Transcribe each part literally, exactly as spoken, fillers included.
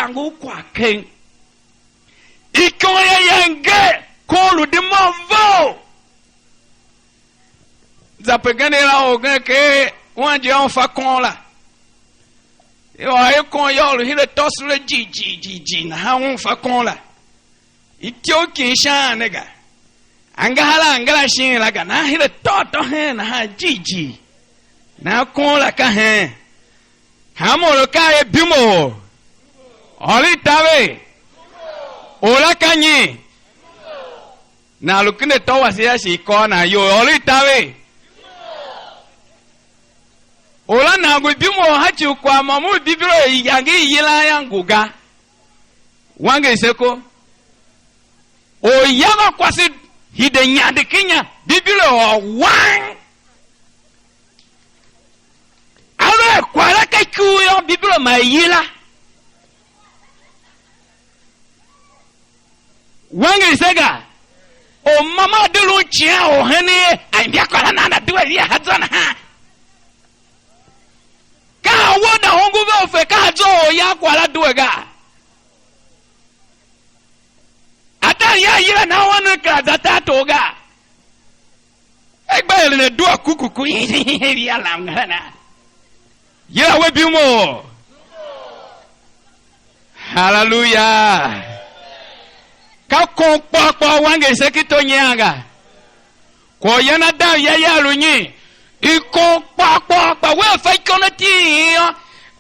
a ngu kwagh keng. Ikon ya ya nge, kon lu di môm vough. Za pe gen la orgen ker wan je un fa kon la. I ôr i kon yô, lu hire tôsule jighjigh jighjigh, nahan un fa kon la. Ityough ki sha ne ga. Angahar a angara shin la ga, nahan hire tôô tôô hen nahan jighjigh. Nahan kon la ka hen? Hanma or u kaa er: "Bimo, ôr i taver." Or la ka nyi? Nan lu ken atô wase a shi i kôr nan iyol, ôr i taver. Or la nan ngu bimo, ha ci u kwagh môm u Bibilo i yange i yilan yô, ngu ga. Wanger se ko. Orya va kwase hide nyande kenya, Bibilo ôr wang. A ver kwagh la ka ikuu yô, Bibilo ma i yila. Wanger se ga, u mama a de lu ician u henen er a imbia kôr a nan a due via ha zwa nahan. Ka a we u da ongo ve u fe ka a zwa u orya kwagh la due ga. Adam ya yila nan wan ne kera za tar tor ga. E gba eren a due kukuku, ya lam ngana. Yila we bimo. Haleluya. Ka kon kpôr kpôr wanger se ki to nyian ga. Kwaghyan Adam ya ya lu nyi? I kon kpôr kpôr, kpa wea fa ikon ati i yô,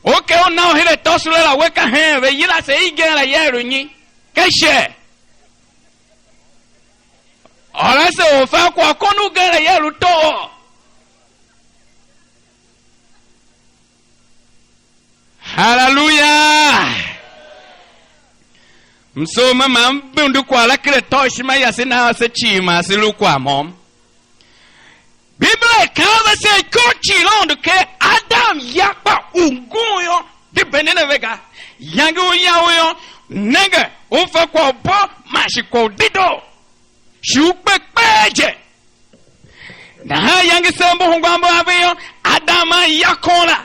u ke u na u hen atôsule la, we ka hen ve yila se igen la ya lu nyi? Ka ishe. Ôr ase u fan kwagh kon ugen la ya lu too. Haleluya! Msoo ma ma m bundu kwagh la ken atô u ishima yase nahan se cii ma se lu kwagh môm. Biblia i kaan ve se, ikor cii la Aôndo ker Adam ya, kpa u ngun yô, di benen a ve ga. Yange u ya u yô, nenge, u fa kwagh u bo man shi kwagh u dedoo, shi u kpe kpee je. Nahan yange se mbu ungwa mbu a ve yô, Adam a ya kon la.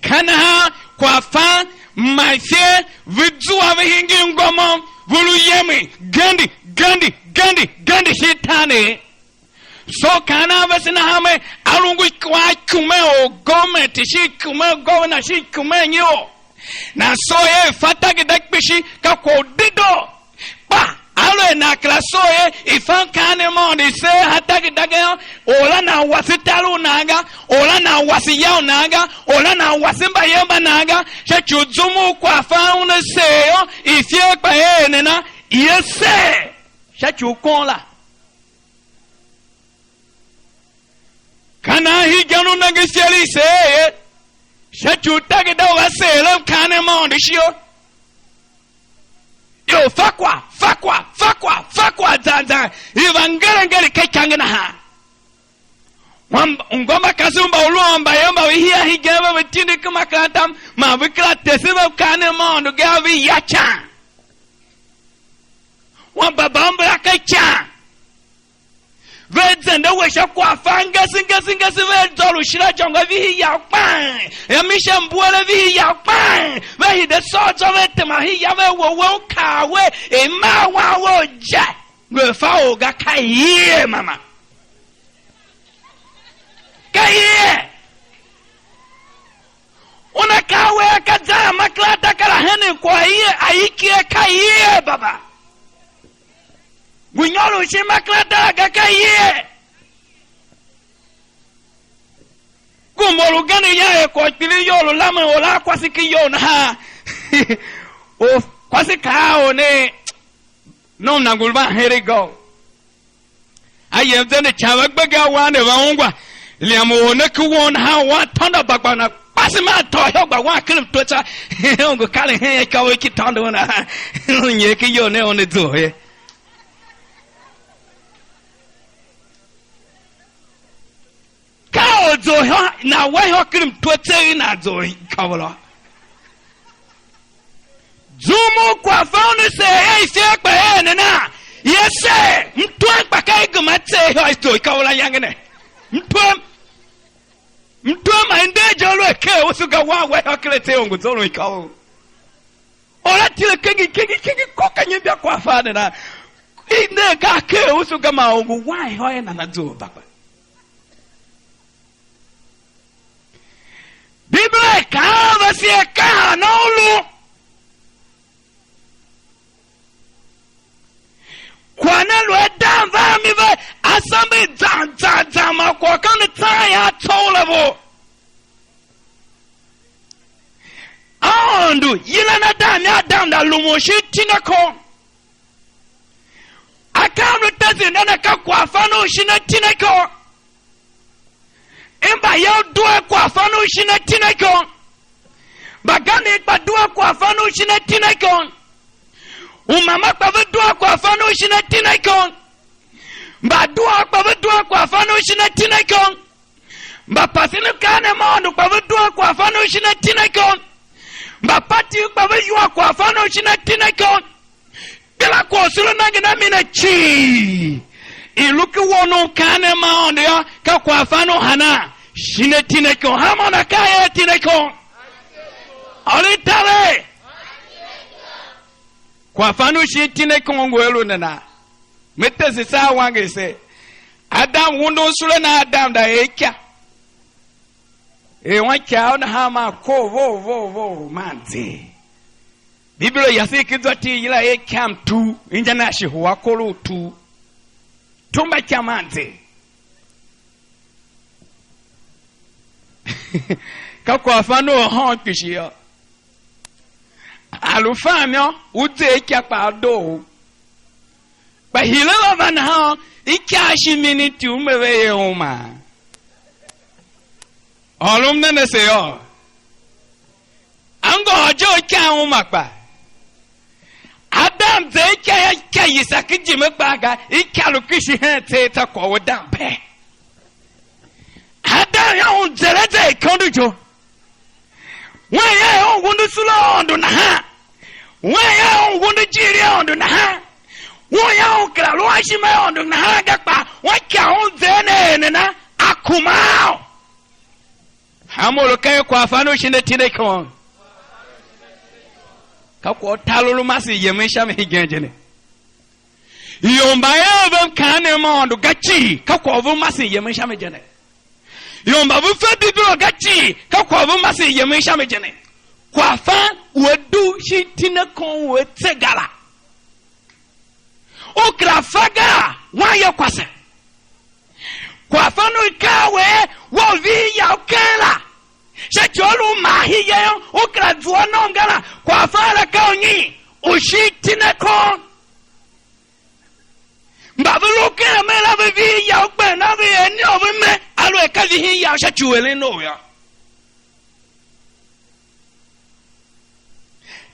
Ka nahan kwaghfan man ifer ve zua ve hingir ngômon, ve lu yemen gandi, gandi, gandi, gandi shin tar ne. So kaan a vese nahan mer, a lu ngu a ikumen u gomenti shin ikumen u governor shin ikumen nyi o. Nan soo er i fa tagida kpishi ka kwagh u dedoo. Kpa aluer nan kera soo er i fa mkaanem ma Aôndo i seer ha tagida ga yô, or la nan wase tar u nan ga, or la nan wase ya u nan ga, or la nan wase mbayev mba nan ga, sha ci u zum u kwaghfan una seer yô, ifer kpa er nena, ia seer sha ci u kon la. Ka nan hegen u nenge ifer i seer ye, sha ci u tagida u a seer mkaanem ma Aôndo ishigh. Ior fa kwagh, fa kwagh, fa kwagh, fa kwagh zan zan, i va ngeren ngeren ka ikange nahan. Wan ungwa mba kasev mba u lu ôôn mbayev mba ve hia hegen ve, ve tindi ken makeranta, man ve kera tese ve mkaanem ma Aôndo ga, ve ya ican. Wan babau mbala ka ican. Ve zende we sha kwaghfan ngese, ngese, ngese, ve zôr u shira jôngo, vihi yau kpang, ya mi sha mbuere, vihi yau kpang, ve hide sôr zwa, ve tema hiya, ve we we u kaa we, er mar wan we u je, ngu a fa or ga, ka ie mama. Ka ie. Una kaa we ka zan makeranta kera henen kwagh ie, a ikie ka ie baba. Ngu nyôron shin makeranta la ga ka ie. Gumba or ugen u yan er kwagh kpilighyol u lamen or a kwase ki iyol nahan. Or kwase kaa a or ne, nom na ngu van heregh ga. A yem zende ican, va gbege a wan ne, va ungwa. Liam u or ne ki won nahan, wan tôndo bagba na kpase man tôô ihô gba wan ken mtwe tsô. U ngu karen hen ikôvough ki tôndo nahan. U nyer ken iyol ne, u ne zough ye. Ka or zough ihô, nan wa ihô ken mtwe tseegh, nan zough ikôvough. Zum u kwaghfan u ne seer er ifer kpa er nena, ia seer, mtwem kpa ka i gema tseegh ihô i tso ikôvough la iyange ne. Mtwem, mtwem ma i nder je, u lu a ker usu ga, wan wa ihô ken a tseegh u ngu zoron ikôvough. Tile kengi, kengi, kengi, ko ka nyimbia kwaghfan ne na. I ne ka a ker usu ga, ma ongo wan ihô i nana zough ba kpa. Biblia i kaan a vese er, ka hana u lu? Kwagh ne lu a dang va a mi ve, a samber zan, zan, zan, man kwagh ka ne tsan ya tsough la vo. Aôndo yilan Adam yô, Adam da lumun shin iti ne kon. Akaa a lu tesen ne na ka kwaghfan u shin iti ne kon. Mbayol due kwaghfan u shin iti ne kon. Mbagenev kpa due kwaghfan u shin iti ne kon. Umama kpa ve due kwaghfan u shin iti ne kon. Mbaduar kpa ve due kwaghfan u shin iti ne kon. Mbapasen mkaanem ma Aôndo kpa ve due kwaghfan u shin iti ne kon. Mbapati kpa ve yua kwaghfan u shin iti ne kon. Kera kwagh u se lu nengen a mi ne cii, i lu ki won u mkaanem ma Aôndo yô, ka kwaghfan u hana? Shin iti ne kon. Hanmô na ka er iti ne kon? Ôr i taver. Kwaghfan u shin iti ne kon ngu a lu nana? Me tese se a wanger se, Adam undun sule na, Adam da er ikya. Er wan ikyav nahan, man kor vough vough vough, man zer. Bibilo yase i ki zwa iti i yila er ikyamtu, inja na shi hua kor u tu. Tumba ikya man zer. Ka kwaghfan u ahôn kpishi yô. A lu fam yô, u zer ikya kpa a doo u. Kpa hire la va nahan, ikya shi miniti u me ve ye uma. Ôron nen ase yô, a ngôôr je u ikya uma kpa. Adam zer ikya ya, ikya yisa ki jime kpaa ga, ikya lu kpishi hen tseegh tsô kwagh u Adam bee. Adam yô, un zere zer ikondo jo. Wen yô, er un wundu sule Aôndo nahan. Wen yô, er un wundu ijiir i Aôndo nahan. Wen yô, un kera lu a ishima i Aôndo nahan ga, kpa wan ikya un zer ne er nena, a kuma au. Hanmô lu ka er kwaghfan u shin iti ne kon. Ka kwagh u tar u lu masen yemen sha mi hegen je ne. Ior mba er ve mkaanem ma Aôndo ga cii, ka kwagh u ve masen yemen sha mi je ne. Ior mba ve fe Bibilo ga cii, ka kwagh u ve masen yemen sha mi je ne. Kwaghfan u a dugh shin iti ne kon u a tse ga la, u kera fa gaa? Wanye kwase. Kwaghfan u i kaa we er, wa u vihi yau keng la, sha ci u lu u maa hii ye yô, u kera zua nom ga la, kwaghfan la ka u nyi? U shin iti ne kon. Mba ve lu ken amen la ve vihi yau gben a ve er niôr ve me, aluer ka vihin yau sha ci u eren nou yô.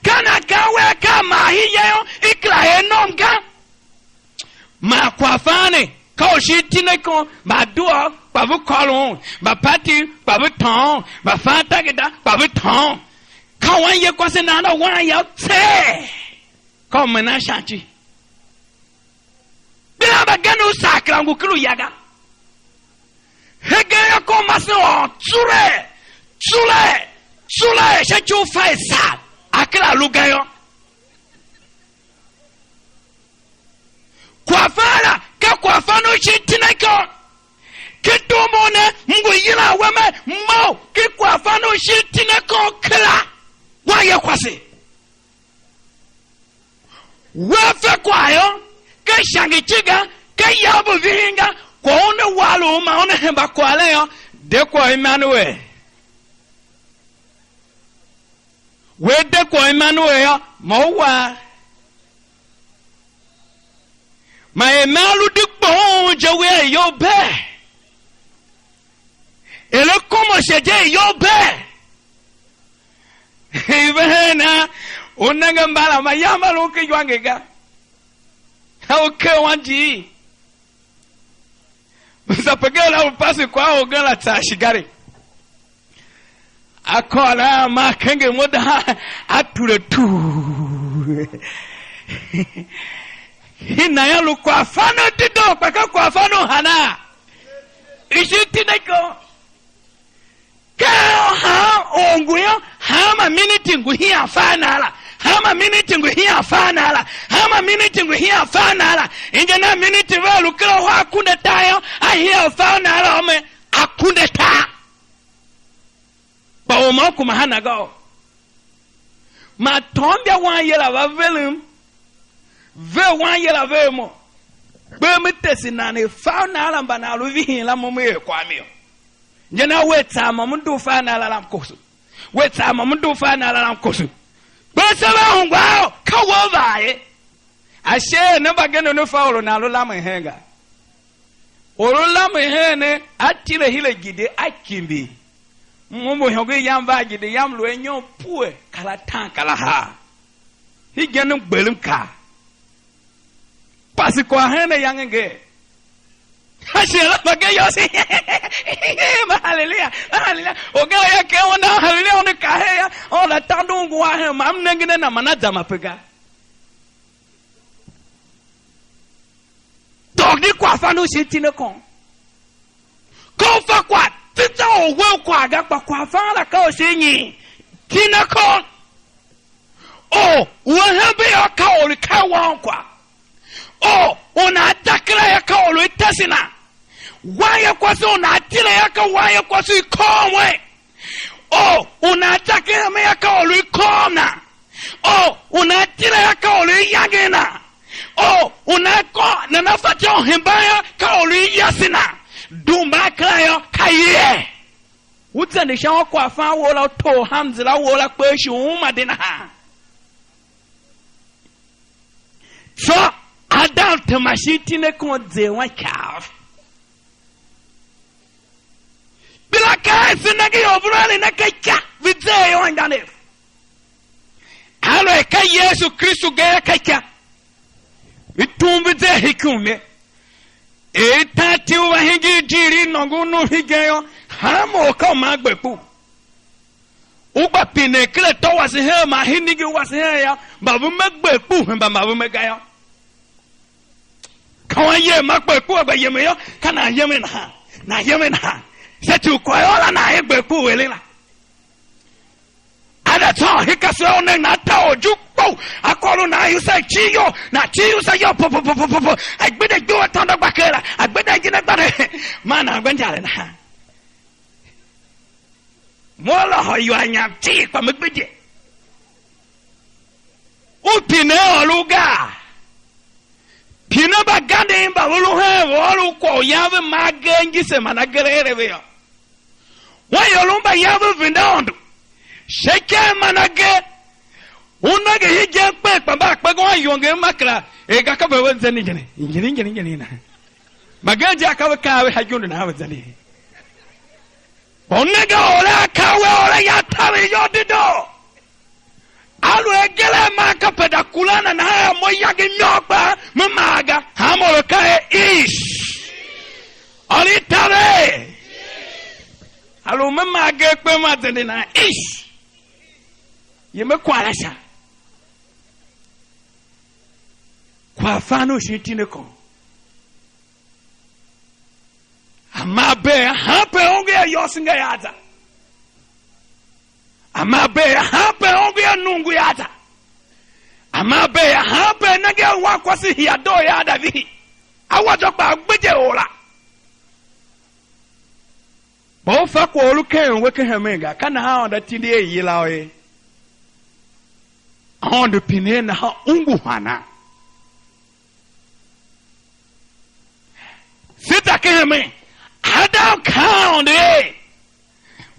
Ka nan ka wea kaa maa hii ye yô, i kera er nom ga. Man kwaghfan ne, ka u shin iti ne kon, mba due kpa ve kôron, mba pati kpa ve tôôn, mba fan tageda kpa ve tôôn. Ka wanye kwase nan a wan yau tsee. Ka u me nan sha ci. Kpilighan mbagenev u sar kera ngu ken uya ga. Hegen yô, kom masen ôr tsulee, tsulee, tsulee sha ci u fa i sar, a kera lu ga yô. Kwaghfan la ka kwaghfan u shin iti ne kon. Ken tom u ne, m ngu yilan we mer, mough ken kwaghfan u shin iti ne kon kera. Wanye kwase. Wea fe kwagh yô, ka ishange iti ga, ka ya u vihin ga, kwagh u ne war u ma u ne hemba kwagh la yô, de kwagh u Emanuel. Wea de kwagh u Emanuel yô, ma u war. Man er me a lu di kpoghon je wea iyol bee. Er a kômose je iyol bee. I ve hen a, u nenge mbala, mayange ma lu ken iwange ga. A u ker wan jighjigh. Msapeger la u pase kwagh a orgen la tsaa shigari. A kôr a ma kenge mo daha, a ture tuu. Hina yô, lu kwaghfan u dedoo, kpa ka kwaghfan u hana? Ishi iti ne iko. Ka u han or ngu yô, hanma miniti ngu hian fa a nan la, Hanma miniti ngu hian fa a na la. Hanma miniti ngu hian fa a na la. Inja na miniti vea lu ken ahwa akunduatar yô, a hian fa a na la, ôme, akunduatar. Kpa or ma u kuma hana ga o. Man tômbia wanye la va verem, ver wanye la ver mo. Kper me tese nan er fa u nan la mba nan lu vihin la, mo me er kwagh mi yô. Inja na wer tsaa môm m dugh fa a nan la, lam koso. Wer tsaa môm m dugh fa a nan la, lam koso. Kper se ve ungwa o, ka we u vaa ye. Ashe er ne mbagenev ne fa or u nan lu lamen hen ga. Or u lamen hen ne, a tile hile gidi, a kimbi. M umbur ihongo yam va gidi yam, lu anyom pue, kar atan kar ahar. Hegen m gberem kaa. Pase kwagh hen ayange ngee. A shi la mbagenev yôôso. Ma haleluya, ma haleluya. Orgen la ya ken una haleluya, una kaa her ya. Una tande ungwa hen, ma m nengen a na man a za ma pe ga. Tôô di kwaghfan u shin iti ne kôôn. Ka u fa kwagh, tsitsa u we u kwagh ga, kpa kwaghfan la ka u shin nyi? Iti ne kôôn. Or u a hembe yô, ka or u i ka wan kwagh. Or u nan za kera yô, ka or u i tese na. Wanyakwase u nan tile yô, ka wanyakwase u i kôôm we. Or u nan za ken hemen yô, ka or u i kôôm na. Or u nan tile yô, ka or u i yange na. Or u nan kô nana fatyô u hemban yô, ka or u i yase na. Dum mba a kera yô, ka ye. U zende sha kwaghfan wou la, u too hamzera wou la kpee shi u uma di nahan. Tsô Adam tema shin iti ne kôôn, zer wan ikyav. Kpela kaa er se nenge ior ve lu eren ne ken ikya, ve zer yô anmgbianev. Aluer ka Yesu Kristu ga yô, ka ikya. Ve tum ve zer hen ikum ne. Er i tar iti u va hingir ijiir i nôngo u num hegen yô, hanma or ka u ma a gbe kpu. U gba pinen ken atô wase hen man hen iningir wase hen yô, mba ve me gbe kpu hemba mba ve me ga yô. Ka wan yer ma gbe kpu a gba yemen yô, ka nan yemen nahan, nan yemen nahan. Sha ci u kwagh yô la nan ye gbe kpu u eren la. A za tsô hika sua u neng nan ta orjugh kpou, a kôr u nan iusa icigh you, nan cigh iusa you po po po po po po, a gbede gbou a tôndo gba ker la, a gbede ngin a gba ne, man nan gbe injale nahan. Mo lôhô iwua nyam cii, kpa me gbede. U pine ôr u gaa? Pine mbagenev mba ve lu hen ve ôr u kwagh u yan ve ma agee ngise man agee ere ve yô. Wan ior u mbayan ve vende Aôndo sha ikaa man agee. U nenge hegen kpen kpa mba kpe wan iwenge ma kera er ga ka ve ve zende injini, injini, injini, injini na. Mbagenev je aka ve kaa ve ha igondo na ve zende. Kpa u nenge ôr a kaa we ôr a ya taver iyol dedoo. Aluer agee la man kape da kuran a nahan mo iyange imôô kpaa, me maa ga, hanmô lu ka er ish. Ôr i taver. A lu me maa agee kpe ma zende nan ish. Ye me kwagh la sha. Kwaghfan u shin iti ne kôôn. A ma bee a han pe ongo yô, yôôso nga yô a za. A ma bee a han pe ongo yô, nungu yô a za. A ma bee a han pe nenge a wankwase hia doo yô a da vihi. A wa zwa kpa a gbidye or la. Kpa u fa kwagh u lu ken we ken hemen ga, ka nahan Aôndo a tindi er yila u ye. Aôndo pine er nahan u ngu hana? Se za ken hemen, Adam kaa a Aôndo er: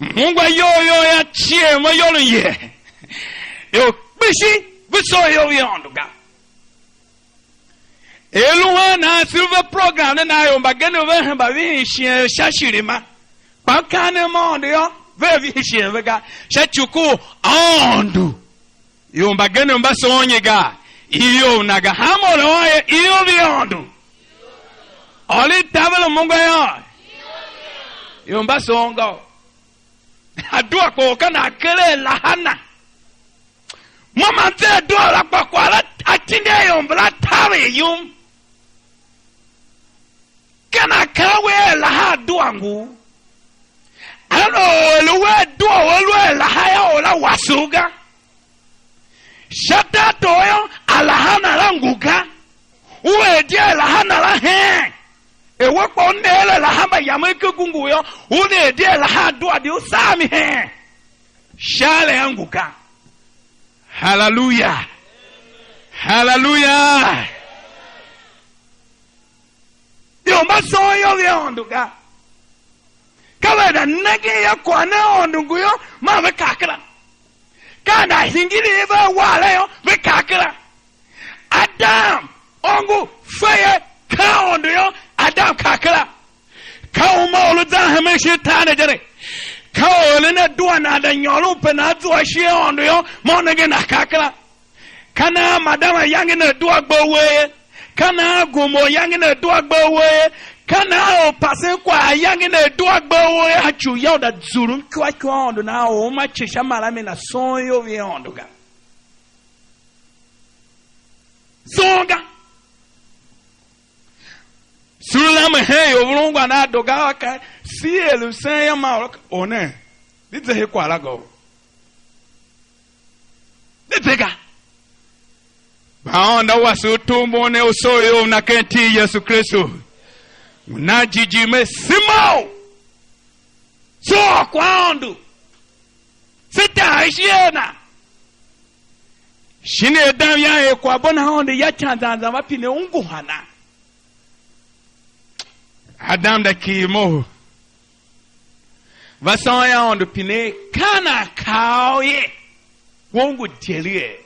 Mo ngwa iyol you yô, cie mo iyol m ye. Ior kpishi ve soo iyol i Aôndo ga. Er lu hen nahan silver program ne, nahan ior mbagenev ve hemba vihin shighe sha shighe ma, kpa mkaanem ma Aôndo yô, vea vihi shighe ve ga, sha ci u ku Aôndo. Ior mbagenev mba soon nyi ga? Iyol na ga. Hanmô u ôr ye, iyol i Aôndo. Ôr i taver u mungwa yô, ior mba soon ga. Adua kpa or ka nan keren lahana. Mo ma m ze adua la, kpa kwagh la atindi a ior mbala taver yum. Ka nan kaa we er lahan adua ngu? Aluer or lu we adua u a lu a laha yô, or la wase u ga. Sha tartor yô, a lahana la ngu ga. U er di a lahana la heen? Er we kpa u ne er a lahan mbayamen ken gungu yô, u ne er di a lahan dua di u saa mi heen? Sha ale a ngu ga. Haleluya. Haleluya. Ior mba soon iyol i Aôndo ga. Ka ve da nengen ya kwagh ne Aôndo ngu yô, man ve kar kera. Ka nda hingir i ve awar la yô, ve kar kera. Adam ongo fe ye ken Aôndo yô, Adam kar kera. Ka uma u lu zan hemen shin tar ne je ne. Ka u eren adua nan da nyôron pe nan zua ishigh i Aôndo yô, mo u nengen nan kar kera. Ka nahan madam ayange ne dua gbe uwegh ye? Ka nahan gombo ayange ne dua gbe uwegh ye? Ka nahan orpasen kwagh ayange ne dua gbe uwegh ye? A ci u ya u da zurum ikua ikua Aôndo nahan or uma ci sha marami na soon iyol i Aôndo ga. Soon ga. Sule la me hen ior ve ungwa na a do ga a ka, si er msen yô, ma or, or ne, di ze he kwagh la ga o. Di ze ga. Kpa Aôndo a wase u tugh mbun ne u soo ior na ken iti i Yesu Kristu. U nan jighjigh mer Simon, soo kwagh Aôndo, se taa ishigh a na. Shin er Adam yan er kwaghbo na Aôndo ya ican zan zan va pine u ngu hana? Adam da kighir moho, va sôn ya Aôndo pine er, ka nan kaa u ye, we u ngu idyelegh?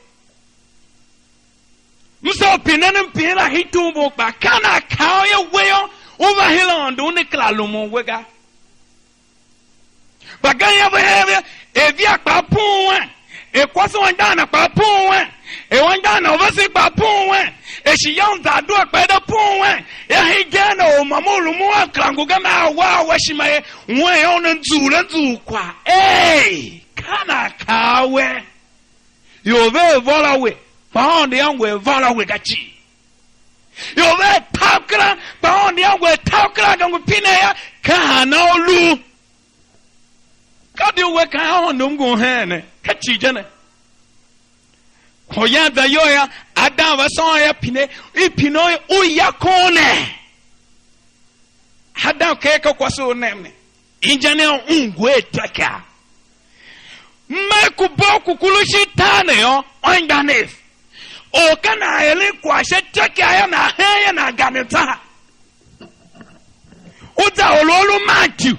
M soo pinen mpin la hitumbu kpa ka nan kaa u ye we yô, u va her Aôndo u ne kera lumun we ga. Mbagenev ve hen ve, er via kpaa pun wen, er kwase u anmgbian na kpaa pun wen, er anmgbian na u vesen kpaa pun wen, er shi ya u zan due kpaa da pun wen, ya hegen na or môm u rumun a kera ngu ga, man a wa a wa ishima ye, wen yô, una nzughul a nzughul kwagh. Ei, ka nan kaa we, ior ve er vôr a we, kpa Aôndo yô, ngu er vôr a we ga cii. Ior ve er tav kera, kpa Aôndo yô, ngu er tav kera ga, ngu pine yô, ka hana u lu? Ka di u we kaan Aôndo m ngun heen ne, ka ci je ne. Kwagh yan za iyol yô, Adam va sôn yô, pine, i pine u ya kon ne. Adam ker ka kwase u nem ne. Inja ne un ngu a ityôkyaa. Mer ku bo ku ku lu shin tar ne yô, anmgbianev. Or ka nan eren kwagh sha ityôkyaa yô, nan hen yô, nan ganden tsaha. U za or u a lu Matthew.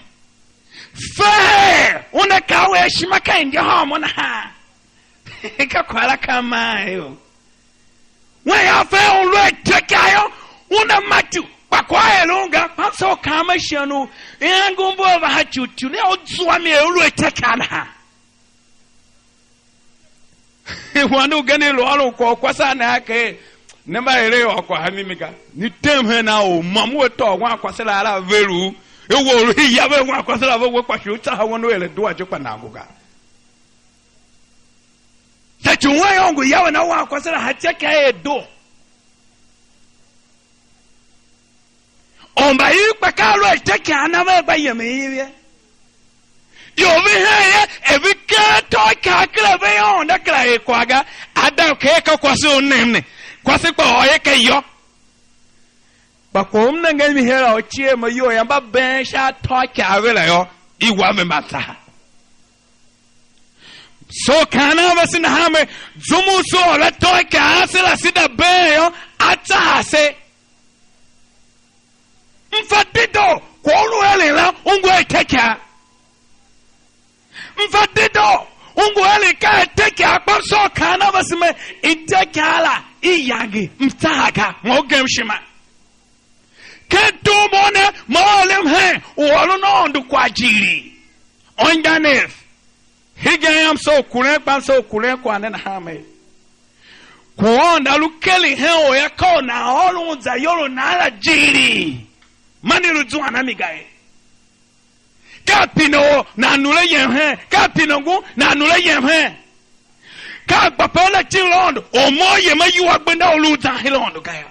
Fe her una kaa we ishima ka injahôô mo nahan? Ka kwagh la ka maan yo. Wen yô, fe un lu a ityôkyaa yô, una Matthew, kpa kwagh eren un ga, kpa m soo kaan me shighe u, ian ngu mbu a va ha cucu ne, u zua mi er u lu a ityôkyaa nahan. Wan ugen i lu ôron kwagh u kwase a na a kaa er: "Ne mba eren ôr kwagh a mimi ga. Ni tem hen a or môm u a tôô wankwase la a ver u, u or u hii yaven wankwase la ve we, kpa shi u tsaha wen u er adua je, kpa nan ngu ga." Sha ci u wen yô, ngu yaven a wankwase la, ha ityôkyaa er doo. Or mba iv kpa ka a lu a ityôkyaa na vea gba yemen iv ye. Ior ve hen ye, er ve kegh atôatkaa kera, ve Aôndo kera er kwagh ga. Adam kaa ka kwase u nem ne, kwase kpa ôr ye ka yô. Kpa kwagh u m nengen mi her a u cie mo iyol yô, mba been sha atôatkaa ve la yô, i wa ve mba tsaha. So kaan a vese nahan mer, zum u se ôr atôatkaa ase la, se da been yô, a tsaha se. M fa dedoo, kwagh u lu eren la u ngu a ityôkyaa. M fa dedoo, u ngu eren ka a ityôkyaa, kpa m soo kaan a vese mer, ityôkyaa la i yange, m tsaha ga, mo u gem ishima. Ken tom u ne, mo u eren hen u ôron Aôndo kwaghjighilii. Anmgbianev, hegen yam, se u kuren, kpa m se u kuren kwagh ne nahan mer, kwagh u Aôndo a lu keren hen or yô, ka u nan ôron zayol u nan la jighilii, man i lu zuan a mi ga ye. Ka a pine or nan nule yem hen, ka a pine ngu nan nule yem hen. Ka a gba pe a la civir Aôndo, or mo yem a iwua gbenda u lu zan her Aôndo ga yô.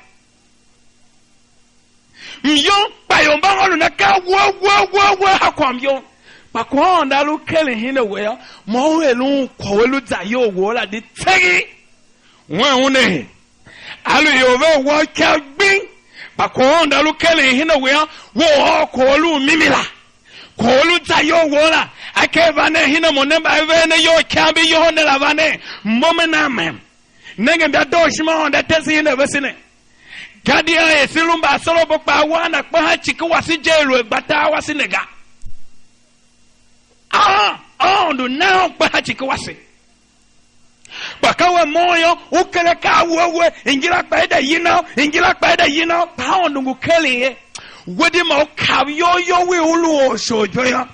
Myom kpa ior mba ôron akaa we, we, we, we, ha kwagh myom. Kpa kwagh u Aôndo a lu keren hen a we yô, mo u eren kwagh u a lu zayol wou la di tseegh. Wen u ne he. A lu ior ve wa ikav gbing, kpa kwagh u Aôndo a lu keren hen a we yô, we u ôr kwagh u lu u mimi la, kwagh u lu za iyol wou la, a ker va nen hen a mo ne mba i ver ne iyol ikav mbi yohol ne la va nen, mbo me nan mem. Nenge, mba dooshima Aôndo a tese hen a vese ne. Gadia er se lu mbaasorabo kpaa, wan a kpe sha ci ki wase je, lu a gba tar wase ne ga. Aa, Aôndo na un kpe sha ci ki wase. Kpa ka we moughon yô, u kere akaa wuhe wuhe, ingira kpa i de yina u, ingira kpa i de yina u, kpa Aôndo ngu keren ye. We di ma u kav iyol you i u lu orsholibo yô.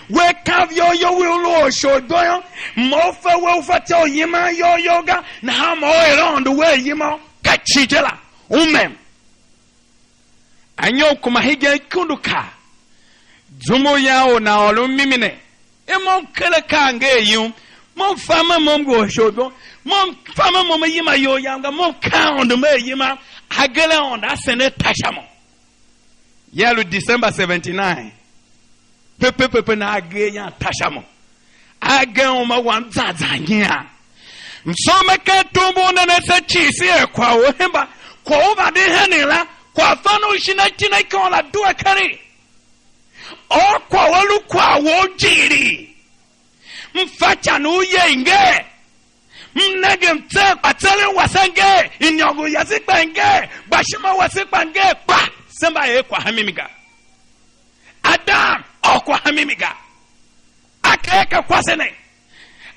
We kav iyol you i u lu orsholibo yô, ma u fe we u fatyô u yiman iyol you ga, nahan ma u er Aôndo we a yima u. Ka ci je la, u mem. Anyom kuma hegen ikundu kaa, zum u yan or nan ôron mimi ne, e mo m kere akaa nger yum, mo m fa me mo m ngu orsholibo, mo m fa me mo me yima iyol yam ga, mo m kaa Aôndo me yima, agee la Aôndo a sende a ta sha mo. Ya lu December seventy-nine. Pepe pepe na agee yan ta sha mo. Agee uma wam zan zan nyian. Msôme ken tumbu u ne ne se cii se er kwagh u hemba, kwagh u vande henen la, kwagh fan u shin atinaikon la due keri. Or kwagh u a lu kwagh wou jighilii. M fa ican u ye i nger. M nenge mtser kpa tseren wase nger, inôngo yase kpa nger, gbashima wase kpa nger, kpa se mba er kwagh a mimi ga. Adam ôr kwagh a mimi ga. A kaa ka kwase ne.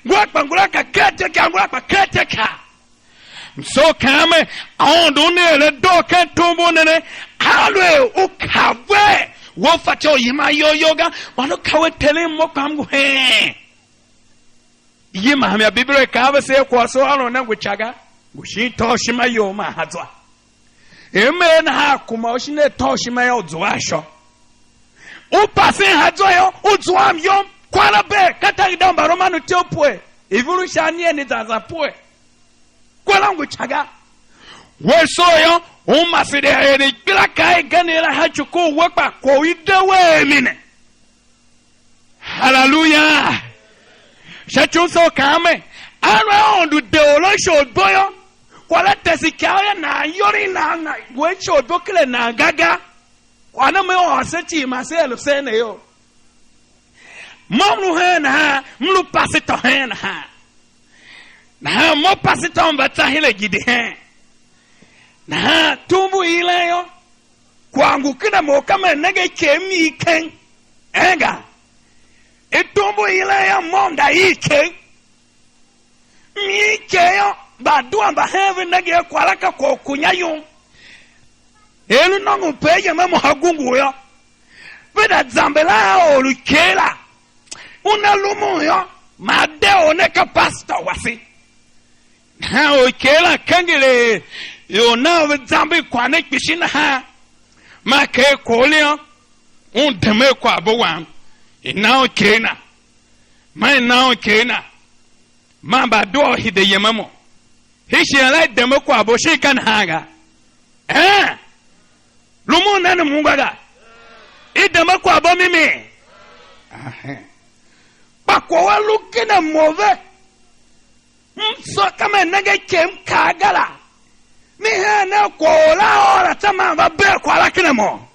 Ngula kpa ngula ka ker ityekaa, ngula kpa ker ityekaa. Mso u kaan mer, Aôndo una er a doo ken tumbu ne ne, aluer u kav we, we u fatyô u yiman iyol you ga, man u kav we, Terem, mo kpa m ngu heen. Yima, mia Biblia i kaa a vese er kwagh, so Aôron ne ngu ica ga, ngu shin tôô ishima you man ha zwa. Er m er nahan, kuma u shin a tôô ishima yô, u zua a shô. U pasen ha zwa yô, u zuam yom, kwala bee, ka tagida u Mbaromanu tyo pue, ivurusha anigheni zan zan pue. Kwala ngu ica ga. We soo yô, u mase de eren ikpelaikaa igen la sha ci ku u we, kpa kwagh u i de we a mi ne. Haleluya! Sha ci u se u kaan mer, aluer Aôndo de or la isholibo yô, kwagh la tese ikyav yô, nan iyol i nan, nan we isholibo ken a nan ga ga. Kwagh ne me ôr se cii man se ere se ne yô. Mo m lu heen nahan, m lu pasitô heen nahan. Nahan mo pasitô m va tsa hira gidi heen. Nahan tumbu i len yô, kwagh ngu ken a mo, ka me nenge ikegh m ii keng. Enga, i tumbu i len yô, mo m da ii ikegh. M ii ikegh yô, mbaadua mba hen ve nenge er kwagh la ka kwagh u kunya yum. Er lu nôngon pe yem a mo ha gungu yô, ve da zamber a or u ikegh la, una lumun yô, ma a de or ne ka pastor wase. Nahan or u ikegh la kenger er ior nan ve zamber kwagh ne kpishi nahan, ma ker kwagh u lion, un dem a kwaghbo wam, i na un ikegh na, ma i na un ikegh na, ma mbaadua u hide yem a mo. Hii shighe la i dem a kwaghbo shin ka nahan ga? Ee, lumun nen m ungwa ga, i dem a kwaghbo mimi. Ahen. Kpa kwagh u a lu ken a mo ve, m soo ka me nenge ikem m kaa ga la, mi hen ne kwagh u la ôr a tsa man va bee kwagh la ken a mo.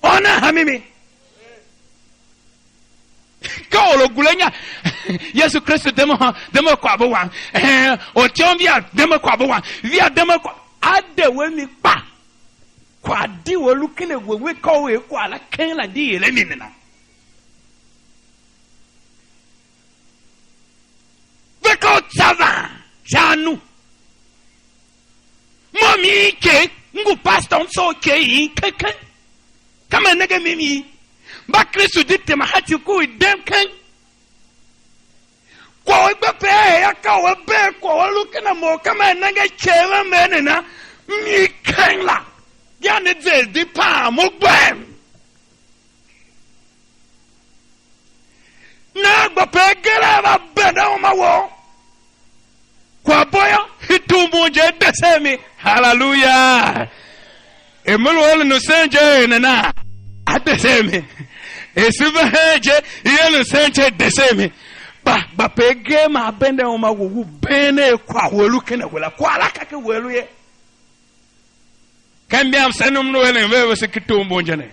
Ôr nan ha mimi. Ka or u gure inya. Yesu Kristu, deme hô, deme kwaghbo wam. Eh, ortyom via, deme kwaghbo wam. Via deme kwa-, a de we mi kpa. Kwagh di we lu ken a we, we ka u er kwagh la ken la di ere mi nena. Ve ka u tsa van sha anu. Mo mi ikegh, m ngu pastor, m soo ikegh i keken. Ka me nenge mimi i. Mba Kristu di tema ha ci ku i dem keng. Kwagh u i gbe pe a er a ka u a bee kwagh u a lu ken a mo, ka me nenge ikegh ve mbe ne na, m ikeng la. Dia ne zer di paa mo gbem. Nea gba pe agee la va bende uma wou. Kwaghbo yô, i tumbun je, i dese a mi. Haleluya! Er me lu eren usen je, er nana, a dese a mi. Er se va heen je, i eren usen je, i dese a mi. Kpa, kpa pe agee ma a bende uma u, u been er kwagh u a lu ken a we la, kwagh la ka ken we a lu ye. Ka mbiam sen m lu eren ve vese ken tom mbo inja ne.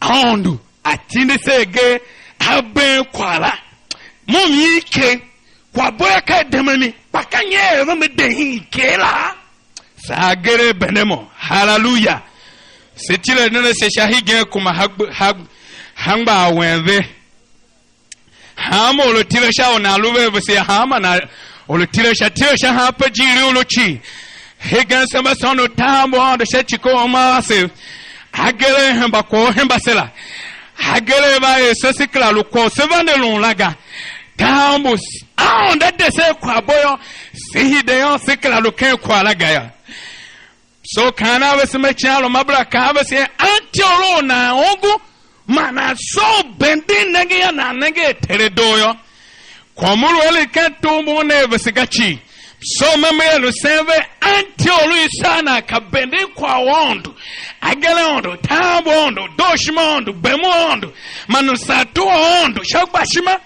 Aôndo a tindi se agee, a been kwagh la. Mo m ike, kwaghbo yô, ka a deme mi, kpa ka nyi a er ve me de hen ker la? Saa agee a bende mo. Haleluya. Se tile nen ase sha hegen kuma ha gbe-, ha, ha mgbaa wen ve. Hanma or lu tile sha u nan lu ve vese, hanma nan or lu tile sha, tile sha han pe ijiir u lu cii. Hegen se mba sôn u tahav mbu Aôndo sha ci u uma ase. Agee a hemba kwagh u hemba se la. Agee a va er se, se kera lu kwagh u se vande lun la ga. Tahav mbu s-, Aôndo a de se kwaghbo yô, se hide yô, se kera lu ken kwagh la ga yô. So kaan a vese, me icighanruamabera kaa a vese, anti or u nan ongo, man nan soo u benden nengen yô, nan nenge a Ter a doo yô. Kwagh u m lu eren ken tom mbu ne vese ga cii. So me, me er msen ve, anti or u i saa nan ka benden kwagh u Aôndo, agee a Aôndo, tahav mbu Aôndo, dooshima Aôndo, bem u Aôndo, man msaatu u Aôndo sha gbashima.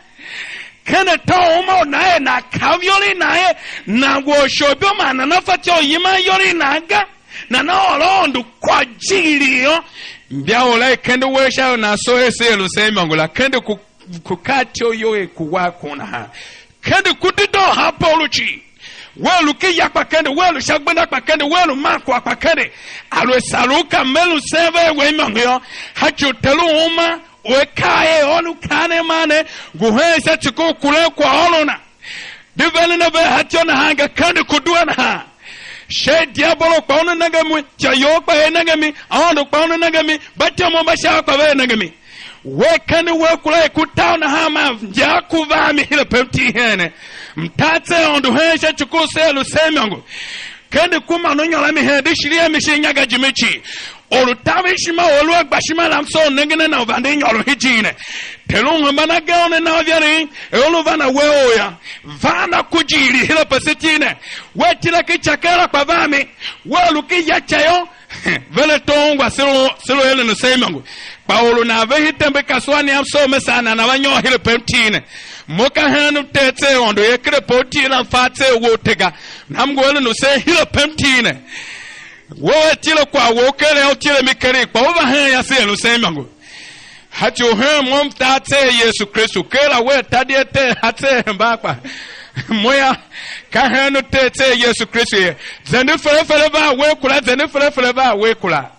Ken atô u uma u nan er nan kav iyol i nan er nan ngu orsholibo, man nana fatyô u yiman iyol i nan ga, nana ôr Aôndo kwagh jighilii yô, mbia or la i kende uwegh sha u nan soo er se er msen imôngo la, kende ku, ku ka ityough you er ku war kon nahan. Kende ku dedoo han pe u lu cii. Wea lu ken ya kpa kende, wea lu sha gbenda kpa kende, wea lu man kwagh kpa kende. Aluer sar u ka me lu sen ve a we imôngo yô, ha ci u Ter u uma, u a kaa er, ônov kaa ne man ne, ngu hen sha ci u kuren kwaghôron na. Di veren a ve atô nahan, nga kende ku due nahan. Sha diabolo kpa una nenge mi, ityô you kpa ia nenge mi, Aôndo kpa una nenge mi, mbatyomov mba Sha kpa vea nenge mi. We kende we kura er ku tau nahan, man injar ku va a mi hire pe m tii heen ne. M tar tser Aôndo hen sha ci u se lu se imôngo. Kende ku man u nyôr a mi hen, di shiri a mi shin inyaga jime cii. Or u taver ishima, or u lu a gbashima la, m soo u nengen a na u vande nyôron hijir ne. Ter u hemban agee una na u iveren, er u lu van a we ou yô, van a ku jighilii hire pe se tii ne. We tile ken ica keela kpa va a mi. We lu ken ya ica yô, Vele tom ungwa se lu, se lu eren msen imôngo. Kpa or u nan ve hii tembe kasua niam soo me saa nan a va nyôr hire pe m tii ne. Mo ka heen m tee tser Aôndo ye, ker pe u tii la m fa tser wou te ga. Nam ngu eren msen hire pe m tii ne. We u a tile kwagh wou keren, u tile mi keren, kpa u va hen yô, se er msen imôngo. Ha ci u hen mo m tar tser Yesu Kristu, ker la we ta di a tser ha tser hemban kpa. Mo yô, ka heen u tee tser Yesu Kristu ye. Zende fere fere va a we kura, zende fere fere va a we kura.